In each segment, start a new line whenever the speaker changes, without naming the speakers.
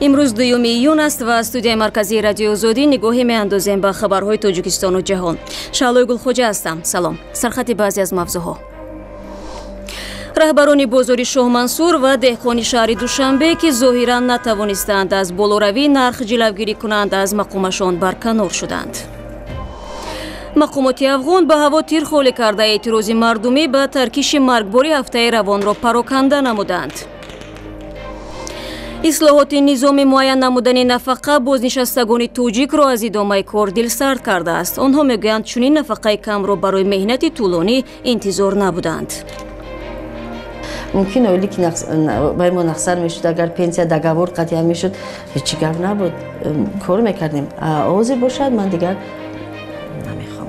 Имрӯз 2 июн аст ва студияи марказии Радиои Озодӣ нигоҳе меандозем ба хабарҳои Тоҷикистону ҷаҳон. Шаҳлои Гулхоҷа ҳастам. Салом. Сархати баъзе аз мавзӯъҳо. Раҳбарони бозори Шоҳмансур ва деҳқони шаҳри Душанбе, ки зоҳиран натавонистанд аз болоравии нарх ҷилавгирӣ кунанд, аз мақомашон барканор шуданд. Мақомоти афғон ба ҳаво тир холӣ карда, эътирози мардумӣ ба таркиши маргбори ҳафтаи равонро пароканда намуданд. Ислоҳоти низоми муайян намудани нафақа бознишастагони тоҷикро аз идомаи кор дилсард кардааст. Онҳо мегӯянд, чунин нафақаи камро барои меҳнати тӯлонӣ интизор набуданд.
Мумкин оилӣ ки барои мо нақсар мешуд. Агар пенсия договор қатъия мешуд, ҳеҷ гап набуд, кор мекардем. Ҳозир бошад, ман дигар намехоҳам.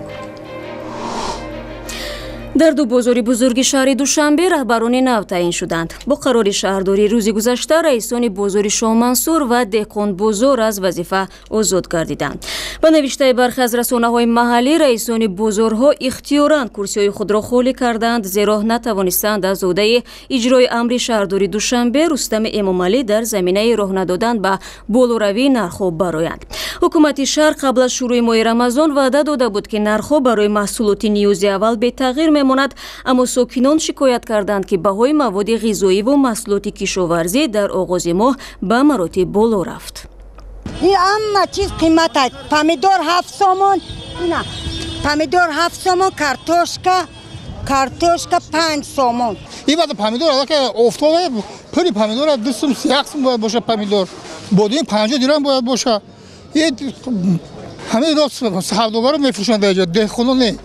Дар ду бозори бузурги шаҳри Душанбе раҳбарони нав таъин шуданд. Бо қарори шаҳрдорӣ рӯзи гузашта раисони бозори Шоҳмансур ва Деҳқонбозор аз вазифа озод гардиданд. Ба навиштаи бархе аз расонаҳои маҳаллӣ, раисони бозорҳо ихтиёран курсиҳои худро холӣ карданд, зеро натавонистанд аз уҳдаи иҷрои амри шаҳрдори Душанбе Рустами Эмомалӣ дар заминаи роҳ надодан ба болоравии нархҳо бароянд. Ҳукумати шаҳр қабл аз шурӯи моҳи Рамазон ваъда дода буд, ки нархҳо барои маҳсулоти ниёзи аввал бетағйир мемонад, аммо сокинон шикоят карданд, ки баҳои маводи ғизоиву маҳсулоти кишоварзӣ дар оғози моҳ ба маротиб боло рафт.
Ин ҳама чиз қимат аст. Помидор 7 сомон, ина помидор 7 сомон, картошка 5 сомон.
Ин вақт помидор аллакай офтобе, пули помидора 2 сум, 1 сум бояд боша, помидор бодин 50 дирам бояд боша. Ҳамаи рост савдогаро мефурӯшанд дар ҷо, деҳқоно не.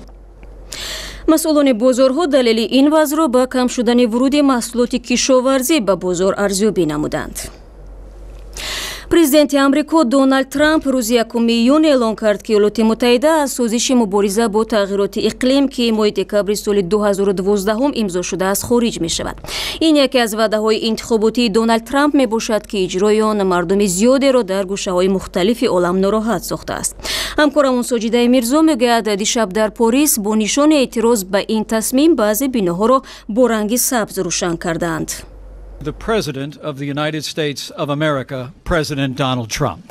Масъулони бозорҳо далели ин вазъро ба кам шудани вуруди маҳсулоти кишоварзӣ ба бозор арзёбӣ намуданд. Президенти Амрико Доналд Трамп рӯзи 1 июн эълон кард, ки Иёлоти Муттаҳида аз созиши мубориза бо тағйироти иқлим, ки моҳи декабри соли 2012 имзо шудааст, хориҷ мешавад. Ин яке аз ваъдаҳои интихоботии Доналд Трамп мебошад, ки иҷрои он мардуми зиёдеро дар гӯшаҳои мухталифи олам нороҳат сохтааст. Ҳамкорамон Соҷидаи Мирзо мегӯяд, дишаб дар Порис бо нишони эътироз ба ин тасмим баъзе биноҳоро бо ранги сабз рӯшан кардаанд.
The President of the United States of America, President Donald Trump.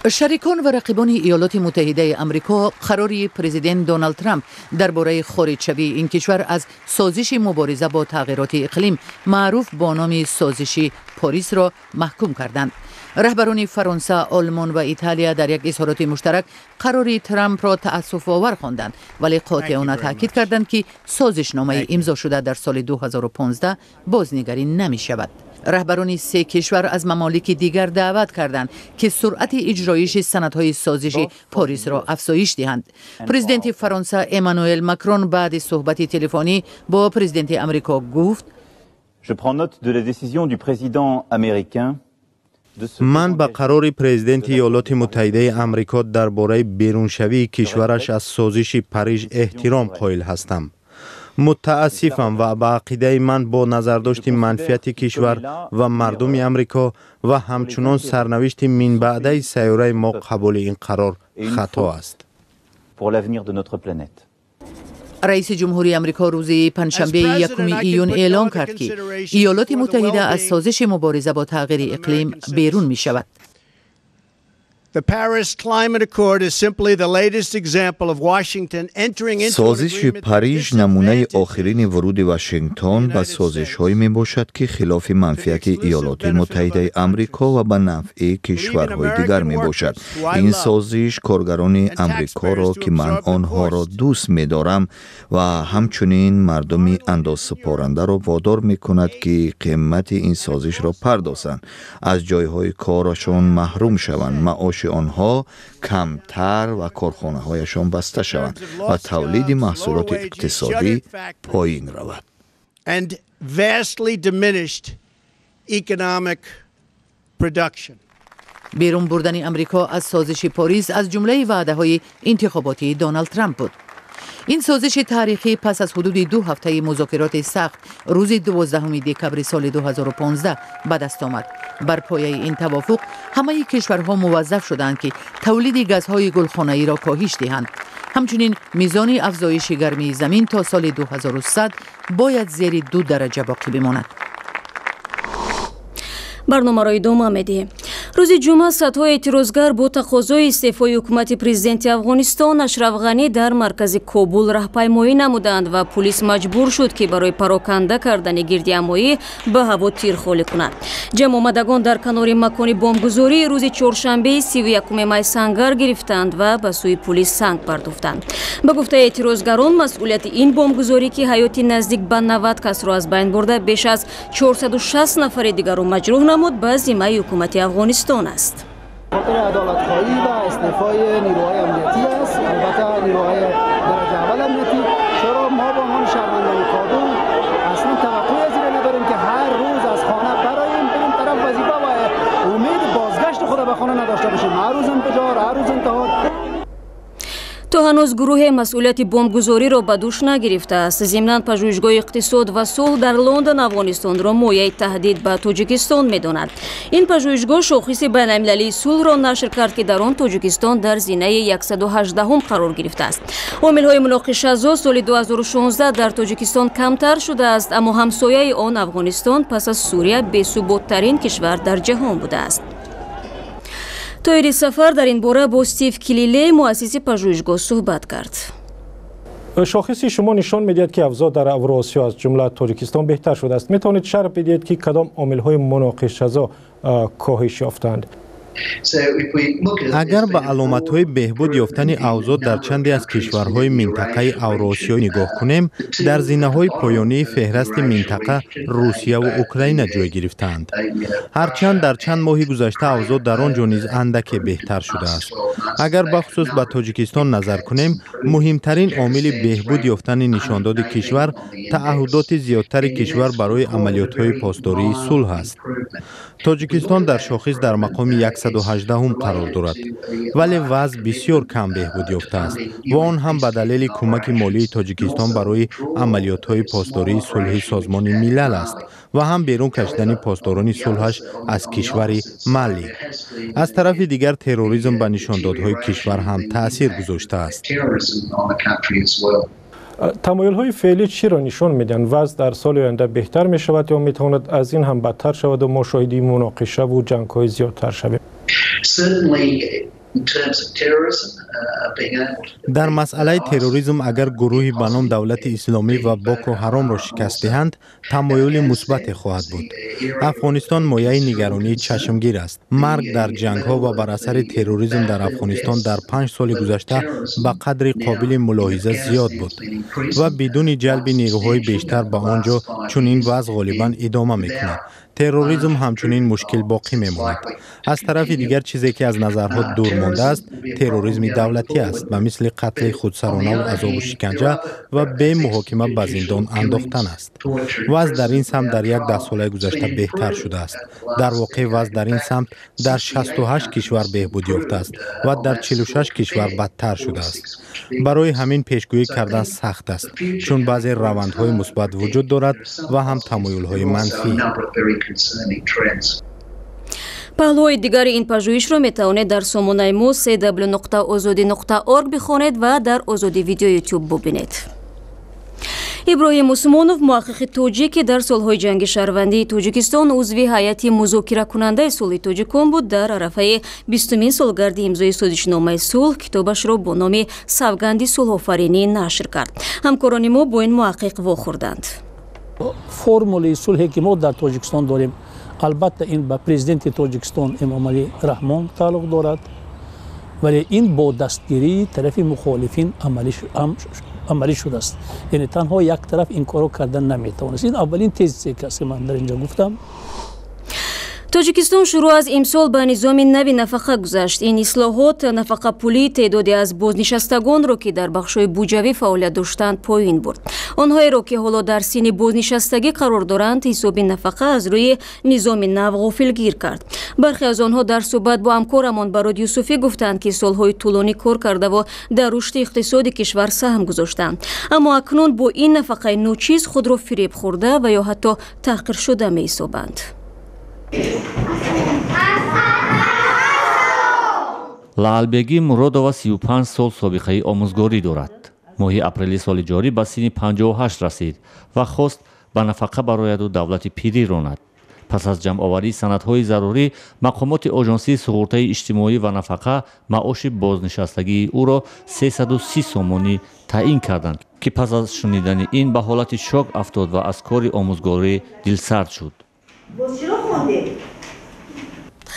Шарикон ва рақибони Иёлоти Муттаҳидаи Амрико қарори президент Доналд Трамп дар бораи хориҷшавии ин кишвар аз созиши мубориза бо тағйироти иқлим, маъруф бо номи созиши Порисро, маҳкум карданд. Раҳбарони Фаронса, Олмон ва Италия дар як изҳороти муштарак қарори Трампро таассуфовар хонданд, вале қотеона таъкид карданд, ки созишномаи имзошуда дар соли 2015 бознигарӣ намешавад. Раҳбарони се кишвар аз мамолики дигар даъват карданд, ки суръати иҷроиши санадҳои созиши Порисро афзоиш диҳанд. Президенти Фаронса Эммануэл Макрон баъди суҳбати телефонӣ бо президенти Амрико гуфт:
Je prends note de la décision du président américain.
Ман ба қарори президенти Иёлоти Муттаҳидаи Амрико дар бораи беруншавии кишвараш аз созиши Париж эҳтиром қоил ҳастам. Мутаассифам ва ба ақидаи ман, бо назардошти манфиати кишвар ва мардуми Амрико ва ҳамчунон сарнавишти минбаъдаи сайёраи мо, қабули ин қарор хато аст.
Раиси ҷумҳурии Амрико рӯзи панҷшанбеи 1 июн эълон кард, ки Иёлоти Муттаҳида аз созиши мубориза бо тағйири иқлим берун мешавад.
The Paris Climate Accord is simply the latest example of Washington entering into
Созиши Париж намунаи охирини вуруди Вашингтон ба созишҳое мебошад, ки хилофи манфиати Иёлоти Муттаҳидаи Амрико ва ба нафъи кишварҳои дигар мебошад. Ин созиш коргарони Амрикоро, ки ман онҳоро дӯст медорам, ва ҳамчунин мардуми андозсупорандаро водор мекунад, ки қимати ин созишро пардозанд, аз ҷойҳои корашон маҳрум шаванд, маоши онҳо камтар ва корхонаҳояшон баста шаванд ва тавлиди маҳсулоти иқтисодӣ поин равад.
and vastly diminished economic production.
Берун бурдани Амрико аз созиши Порис аз ҷумлаи ваъдаҳои интихоботии Доналд Трамп буд. Ин созиши таърихӣ пас аз ҳудуди 2 ҳафтаи музокироти сахт рӯзи 12 декабри соли 2015 ба даст омад. Бар пояи ин тавофуқ ҳамаи кишварҳо муваззаф шуданд, ки тавлиди газҳои гулхонаиро коҳиш диҳанд. Ҳамчунин мизони афзоиши гармии замин то соли 2100 бояд зери 2 дараҷа боқӣ бимонад.
Барномаро идома медиҳем. Рӯзи ҷумъа садҳо эътирозгар бо тақозои истеъфои ҳукумати президенти Афғонистон Ашраф Ғанӣ дар маркази Кобул раҳпаймоӣ намуданд ва пулис маҷбур шуд, ки барои пароканда кардани гирдиҳамоӣ ба ҳаво тир холӣ кунад. Ҷамъомадагон дар канори макони бомбгузории рӯзи чоршанбеи 31 май сангар гирифтанд ва ба сӯи пулис санг партофтанд. Ба гуфтаи эътирозгарон, масъулияти ин бомбгузорӣ, ки ҳаёти наздик ба 90 касро аз байн бурда, беш аз 460 нафари дигарро маҷрӯҳ намуд, ба зиммаи ҳукумати Афғонистон است.
خاطر عدالت‌خواهی و استعفای نیروهای امنیتی است، البته نیروهای درجه اول امنیتی. چرا ما به عنوان شهروندان کابل اصلا توقعی از این نداریم که هر روز از خانه براییم بریم طرف وظیفه و امید بازگشت خود به خانه نداشته باشیم. هر روز انفجار، هر روز انتحار.
То ҳанӯз гурӯҳе масъулияти бомбгузориро ба дӯш нагирифтааст. Зимнан, пажӯҳишгоҳи иқтисод ва сулҳ дар Лондон Афғонистонро мояи таҳдид ба Тоҷикистон медонад. Ин пажӯҳишгоҳ шохиси байналмилалии сулҳро нашр кард, ки дар он Тоҷикистон дар зинаи 118-ум қарор гирифтааст. Омилҳои муноқишазо соли 2016 дар Тоҷикистон камтар шудааст, аммо ҳамсояи он Афғонистон пас аз Сурия бесуботтарин кишвар дар ҷаҳон будааст. Тоҳири Сафар дар ин бора бо Стив Килилей, муассиси пажӯҳишгоҳ, суҳбат кард.
Шохиси шумо нишон медиҳад, ки авзоъ дар Авроосиё, аз ҷумла Тоҷикистон, беҳтар шудааст. Метавонед шарҳ бидиҳед, ки кадом омилҳои муноқишазо коҳиш ёфтанд?
Агар ба аломатҳои беҳбуд ёфтани авзоъ дар чанде аз кишварҳои минтақаи Авроосиё нигоҳ кунем, дар зинаҳои поёнии феҳрасти минтақа Русияву Украина ҷой гирифтаанд, ҳарчанд дар чанд моҳи гузашта авзоъ дар он ҷо низ андаке беҳтар шудааст. Агар бахусус ба Тоҷикистон назар кунем, муҳимтарин омили беҳбуд ёфтани нишондоди кишвар тааҳҳудоти зиёдтари кишвар барои амалиётҳои посдории сулҳ аст. Тоҷикистон дар шохис дар мақоми 118-ум қарор дорад, вале вазъ бисёр кам беҳбуд ёфтааст ва он ҳам ба далели кӯмаки молии Тоҷикистон барои амалиётҳои посдории сулҳи Созмони Милал аст ва ҳам берун кашидани посдорони сулҳаш аз кишвари Мали. Аз тарафи дигар, терроризм ба нишондодҳои кишвар ҳам таъсир гузоштааст.
Тамоюлҳои феълӣ чиро нишон медиҳанд? Вазъ дар соли оянда беҳтар мешавад ё метавонад аз ин ҳам бадтар шаваду мо шоҳиди муноқишаву ҷангҳои зиёдтар шавем?
Дар масъалаи терроризм, агар гурӯҳи ба ном Давлати Исломӣ ва Боко Ҳаромро шикаст диҳанд, тамоюли мусбате хоҳад буд. Афғонистон мояи нигаронии чашмгир аст. Марг дар ҷангҳо ва бар асари терроризм дар Афғонистон дар 5 соли гузашта ба қадри қобили мулоҳиза зиёд буд ва бидуни ҷалби нерӯҳои бештар ба он ҷо чунин вазъ ғолибан идома мекунад. Терроризм ҳамчунин мушкил боқӣ мемонад. Аз тарафи дигар, чизе ки аз назарҳо дур мондааст, терроризми давлатӣ аст, ба мисли қатли худсаронаву азобу шиканҷа ва бемуҳокима ба зиндон андохтан аст. Вазъ дар ин самт дар як даҳсолаи гузашта беҳтар шудааст. Дар воқеъ, вазъ дар ин самт дар 68 кишвар беҳбуд ёфтааст ва дар 46 кишвар бадтар шудааст. Барои ҳамин пешгӯӣ кардан сахт аст, чун баъзе равандҳои мусбат вуҷуд дорад ва ҳам тамоюлҳои манфӣ.
Паҳлӯҳои дигари ин пажӯҳишро метавонед дар сомонаи мо cw.ozodi.org бихонед ва дар Озодӣ Видео Ютуб бубинед. Иброҳим Усмонов, муҳаққиқи тоҷик, ки дар солҳои ҷанги шаҳрвандии Тоҷикистон узви ҳайати музокиракунандаи сулҳи тоҷикон буд, дар арафаи 20-умин солгарди имзои созишномаи сулҳ китобашро бо номи «Савганди сулҳофаринӣ» нашр кард. Ҳамкорони мо бо ин муҳаққиқ вохӯрданд.
Формулаи сулҳе, ки мо дар Тоҷикистон дорем, албатта, ин ба президенти Тоҷикистон Эмомалӣ Раҳмон тааллуқ дорад, вале ин бо дастгирии тарафи мухолифин амалӣ шудааст, яъне танҳо як тараф ин корро кардан наметавонист. Ин аввалин тезисе ки аст, ки ман дар ин ҷо гуфтам.
Тоҷикистон шурӯъ аз имсол ба низоми нави нафақа гузашт. Ин ислоҳот нафақапулии теъдоде аз бознишастагонро, ки дар бахшҳои буҷавӣ фаъолият доштанд, поин бурд. Онҳоеро, ки ҳоло дар синни бознишастагӣ қарор доранд, ҳисоби нафақа аз рӯи низоми нав ғофилгир кард. Бархе аз онҳо дар суҳбат бо ҳамкорамон Барод Юсуфӣ гуфтанд, ки солҳои тӯлонӣ кор кардаву дар рушди иқтисоди кишвар саҳм гузоштанд, аммо акнун бо ин нафақаи ночиз худро фиреб хӯрда ва ё ҳатто таҳқиршуда меҳисобанд.
Лаълбегӣ Муродова 35 сол собиқаи омӯзгорӣ дорад. Моҳи апрели соли ҷорӣ ба синни 58 расид ва хост ба нафақа барояду давлати пирӣ ронад. Пас аз ҷамъоварии санадҳои зарурӣ, мақомоти оҷонсии суғуртаи иҷтимоӣ ва нафақа маоши бознишастагии ӯро 330 сомонӣ таъин карданд, ки пас аз шунидани ин ба ҳолати шок афтод ва аз кори омӯзгорӣ дилсард шуд.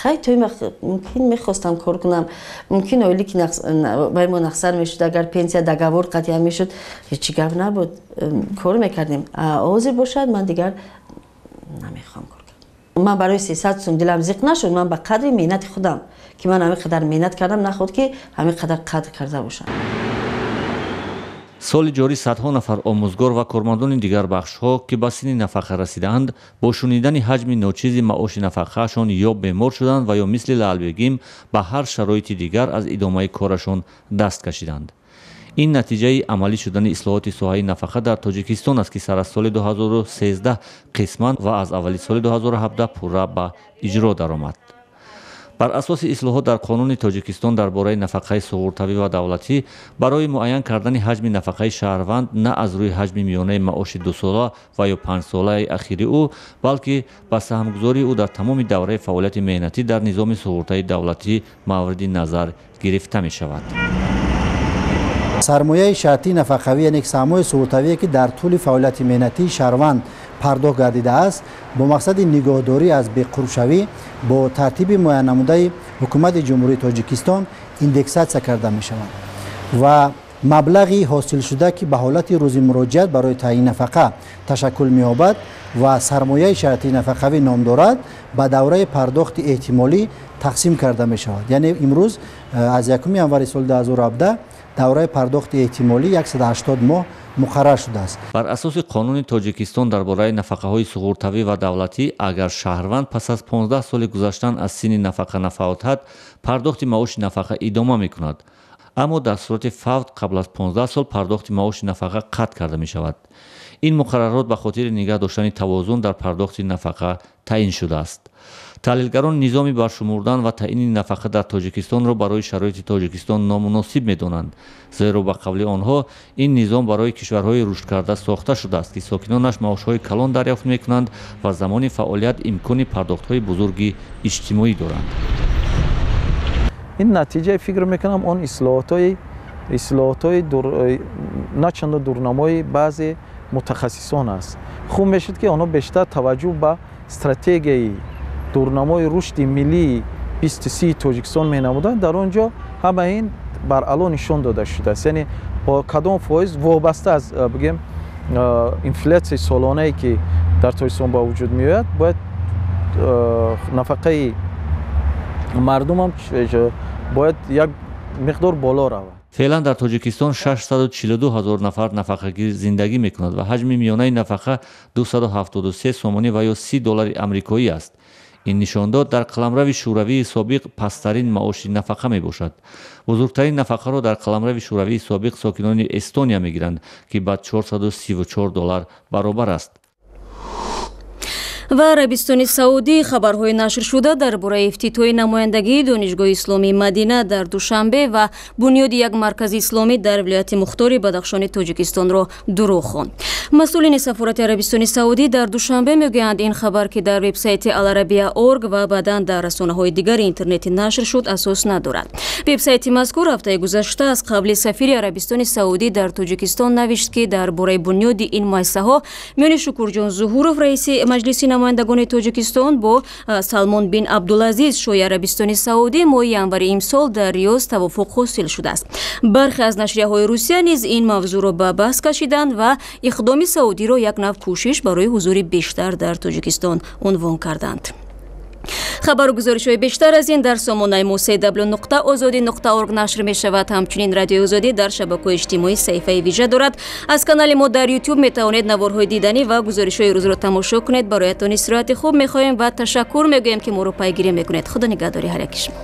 Хай, то мумкин мехостам кор кунам, мумкин оили ки баи мо нақсар мешуд, агар пенсия договор қатъия мешуд, ҳечи гап набуд, кор мекардем. Ҳозир бошад, ман дигар намехоҳам кор кардам. Ман барои 300 сум дилам зиқ нашуд. Ман ба қадри меҳнати худам, ки ман ҳамин қадар меҳнат кардам, наход ки ҳамин қадар қадр карда бошам.
Соли ҷорӣ садҳо нафар омӯзгор ва кормандони дигар бахшҳо, ки ба синни нафақа расидаанд, бо шунидани ҳаҷми ночизи маоши нафақаашон ё бемор шуданд ва ё мисли Лаълбегим ба ҳар шароити дигар аз идомаи корашон даст кашиданд. Ин натиҷаи амалӣ шудани ислоҳоти соҳаи нафақа дар Тоҷикистон аст, ки сар аз соли 2013 қисман ва аз аввали соли 2017 пурра ба иҷро даромад. Бар асоси ислоҳот дар қонуни Тоҷикистон дар бораи нафақаи суғуртавӣ ва давлатӣ, барои муайян кардани ҳаҷми нафақаи шаҳрванд на аз рӯи ҳаҷми миёнаи маоши дусола ва ё панҷсолаи ахири ӯ, балки ба саҳмгузории ӯ дар тамоми давраи фаъолияти меҳнатӣ дар низоми суғуртаи давлатӣ мавриди назар гирифта мешавад.
Сармояи шартии нафақавӣ, яъне саҳмҳои суғуртавие, ки дар тӯли фаъолияти меҳнатии шаҳрванд пардохт гардидааст, бо мақсади нигоҳдорӣ аз беқурбшавӣ бо тартиби муайяннамудаи Ҳукумати Ҷумҳурии Тоҷикистон индексатсия карда мешаванд ва маблағи ҳосилшуда, ки ба ҳолати рӯзи муроҷиат барои таъйини нафақа ташаккул меёбад ва сармояи шартии нафақавӣ ном дорад, ба давраи пардохти эҳтимолӣ тақсим карда мешавад. Яъне имрӯз аз 1 январи соли 2017 давраи пардохти эҳтимолӣ 180 моҳ муқаррар шудааст.
Бар асоси қонуни Тоҷикистон дар бораи нафақаҳои суғуртавӣ ва давлатӣ, агар шаҳрванд пас аз 15 соли гузаштан аз синни нафақа нафавтад, пардохти маоши нафақа идома мекунад. Аммо дар сурати фавт қабл аз 15 сол пардохти маоши нафақа қатъ карда мешавад. Ин муқаррарот ба хотири нигаҳ доштани тавозун дар пардохти нафақа таъин шудааст. Таҳлилгарон низоми баршумурдан ва таъини нафақа дар Тоҷикистонро барои шароити Тоҷикистон номуносиб медонанд, зеро ба қавли онҳо ин низом барои кишварҳои рушдкарда сохта шудааст, ки сокинонаш маошҳои калон дарёфт мекунанд ва замони фаъолият имкони пардохтҳои бузурги иҷтимоӣ доранд.
Ин натиҷаи, фикр мекунам, он ислоҳотҳои на чандо дурнамои баъзе мутахассисон аст. Хуб мешуд, ки онҳо бештар таваҷҷӯҳ ба стратегияи дурнамои рушди миллии 2030 Тоҷикистон менамуданд. Дар он ҷо ҳама ин баръало нишон дода шудааст, яъне бо кадом фоиз, вобаста аз, бигем, инфлятсияи солонае, ки дар Тоҷикистон ба вуҷуд меояд, бояд нафақаи мардумам бояд як миқдор боло равад.
Феълан дар Тоҷикистон 642 ҳазор нафар нафақагир зиндагӣ мекунад ва ҳаҷми миёнаи нафақа 273 сомонӣ ва ё 30 доллари амрикоӣ аст. Ин нишондод дар қаламрави Шӯравии собиқ пасттарин маоши нафақа мебошад. Бузургтарин нафақаро дар қаламрави Шӯравии собиқ сокинони Эстония мегиранд, ки ба 434 доллар баробар аст.
Ва Арабистони Саудӣ хабарҳои нашршуда дар бораи ифтитоҳи намояндагии Донишгоҳи исломии Мадина дар Душанбе ва бунёди як маркази исломӣ дар вилояти мухтори Бадахшони Тоҷикистонро дурӯғ хонд. Масъулини сафорати Арабистони Саудӣ дар Душанбе мегӯянд, ин хабар, ки дар вебсайти Аларабия орг ва баъдан дар расонаҳои дигари интернетӣ нашр шуд, асос надорад. Вебсайти мазкур ҳафтаи гузашта аз қавли сафири Арабистони Саудӣ дар Тоҷикистон навишт, ки дар бораи бунёди ин муассисаҳо миёни Шукурҷон Зуҳуров, раиси Маҷлиси намояндагони Тоҷикистон, бо Салмон бин Абдулазиз, шоҳи Арабистони Саудӣ, моҳи январи имсол дар Риёз тавофуқ ҳосил шудааст. Бархе аз нашрияҳои Русия низ ин мавзӯъро ба баҳс кашиданд ва иқдоми саудиро як нав кӯшиш барои ҳузури бештар дар Тоҷикистон унвон карданд. Хабару гузоришҳои бештар аз ин дар сомонаи мо cw.ozodi.org нашр мешавад. Ҳамчунин Радиои Озодӣ дар шабакаҳои иҷтимоӣ саҳифаи вижа дорад. Аз канали мо дар Ютуб метавонед наворҳои диданӣ ва гузоришҳои рӯзро тамошо кунед. Бароятон истироҳати хуб мехоҳем ва ташаккур мегӯем, ки моро пайгирӣ мекунед. Худо нигаҳдори ҳар яки шумо.